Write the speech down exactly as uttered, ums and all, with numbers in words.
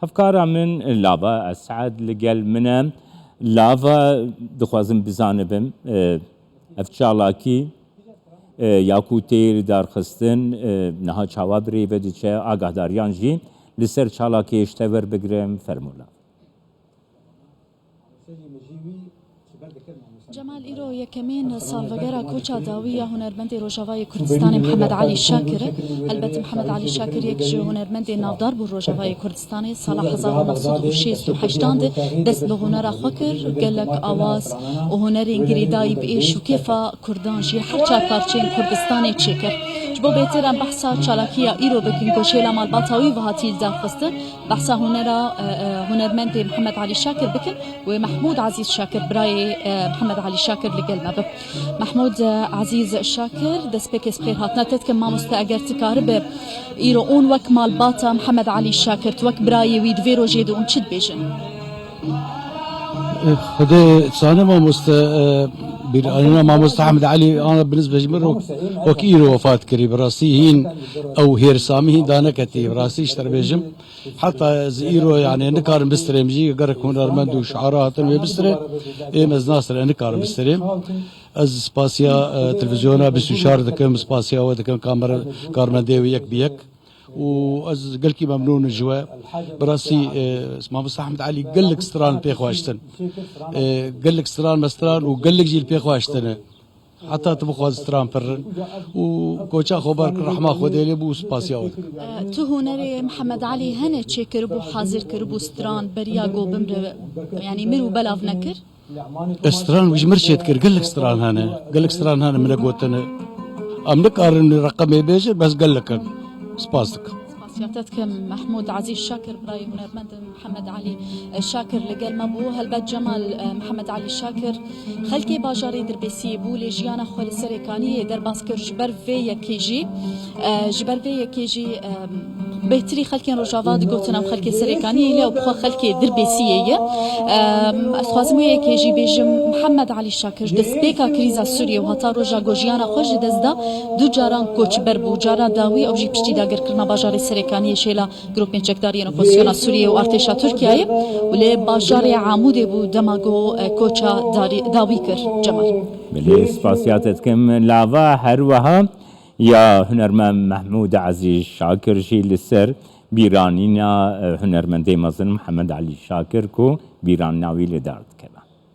Hevkara min Lava Esad li gel min e. Lava, dixwazim bizanibim, e, ev çalakî, e, ya ku tê darxistin, e, niha çawa bi rê ve diçe, agahdariyan jî li ser çalakê ji te werbigirim, fermû Lava. Cemal, îro yekemîn salvegera koça dawî ya hunermendê Rojavayê Kurdistanê Mihemed Elî Şakir e. Helbet Mihemed Elî Şakir yek ji hunermendên navdar bû Rojavayê Kurdistanê. Sala hezar û neh sed û şêst û heştan de dest bi hunera xwe kir. Gelek awaz û hunerên girêdayî bi êş û kêfa Kurdan jî her çar parçeyên Kurdistanê çêkir. Ji bo bêtir em behsa çalakiya îro bikin ku ji hêla malbata wî ve hatî lidarxistin. Behsa hunera, e, e, hunermendê Mihemed Elî Şakir bikin. Wê Mehmûd Ezîz Şakir, birayê, e, Mihemed Elî Şakir li gel me be. Mehmûd, e, Ezîz Şakir, destpêkê spêr hatine te dikim mamoste, eger tu karibe îro ûn wek malbata Mihemed Elî Şakir, tu wek birayê wî di vê rojê de ûn çi dibêjin? Xwedê sane mamoste, e, bîranîna mamoste Ehmed Elî ana bi nisbet ji min wek, wek îro wefat kirî. Bi rastî hîn ew hêrsa min hîn daneketî. Bi rastî ji te re bêjim. Heta ez îro, yani, nikarim bistirêm jî, gerek hunermend û şiara hatin wê bistirê, êm ez nasire nikarim bistirêm. Ez spasiya, e, televizyona bîst û çar dikim, spasiya we dikim, kamera, karmendê wê yek bi yek. Û ez gelkî memnûn ji we. Bi rastî, e, Mamoste Ehmed Elî gelek stran pê xwe hiştin. E, gelek stran me stran û gelek jî li pê xwe hiştine. Heta tu bixwazî stran pirrin û koça xwe bar kir, rehma Xwedê lê bû, spasiya we dikim. E, tu hunerê Mihemed Elî hene çêkiribû, hazir kiribû stran beriya ku bimre, yanî mir û belav nekir? E, stran wî ji mir çêdikir, gelek stran hene, gelek stran hene min e gotine. Em nikarin reqemê bêjin, bes gelek in. Spas dikim. Spasiya te dikim Mehmûd Ezîz Şakir, birayê hunermend Mihemed Elî Şakir li gel me bû. Helbet Cemal, e, Mihemed Elî Şakir xelkê bajarê Dirbêsiyê bû, lê jiyana xwe li Serêkaniyê derbas kir. Ji ber vê yekê jî, e, ji ber vê yekê jî, e, bêhtirî xelkên Rojava digotin ew xelkê Serêkaniyê ye, ew bi xwe xelkê Dirbêsiyê ye. E, ez dixwazim wê yekê jî bêjim, Mihemed Elî Şakir ji destpêka krîza Sûriyê û heta roja ku jiyana xwe ji dest da, du caran koçber bû. Cara dawî ew jî piştî dagirkirina bajarê Serêkaniyê ji hêla Grûpên çekdariyên Opozisyona Sûriyê û artêşa Tirkiyeyê û li bajarê Amûdê bû dema ku, e, koça darî-, dawî kir. Cemal. Belê, spasiya te dikim. Lava her wiha ya hunermend Mehmûd Ezîz Şakir jî li ser bîranîna, e, hunermendê mezin Mihemed Elî Şakir ku bîranîna wî li dar.